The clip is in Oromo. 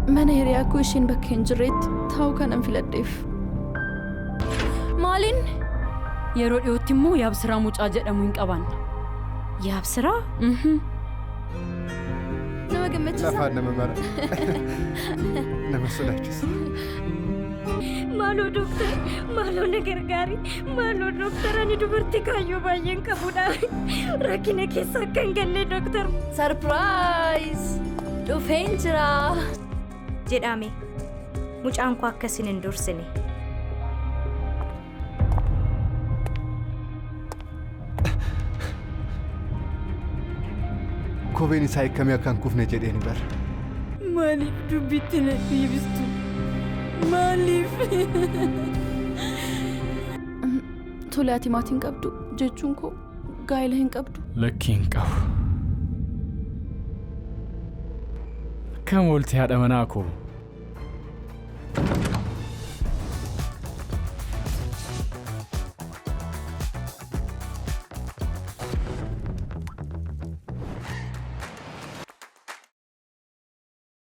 Mana hiriyaa koo isheen bakka hin jirreetti taa'uu kanan filadheef. Maaliin? Yeroo dhiyootti immoo Yaabsiraa mucaa jedhamu hin qabaanna. Yaabsiraa? Nama gammachiisa. Lafaan nama mara. Nama sodaachisa. Maaloo dooktar, maaloo na gargaari. Maaloo dooktar, ani dubartii kaayyoo baay'een qabudha. Rakkina keessa akka hin galle dooktar. Surprise! Dhufeen jira. Jedhame. Mucaan koo akkasin hin dursine. Kopheen isaa hiikamee akka hin kufne jedheen bara. Maaliif dubbitti na dhiibistu? Maaliif? Tole, ati maatii hin qabdu jechuun koo gaa'ela hin qabdu. Lakkii, hin qabu. Akkam oolte, haadha manaa koo?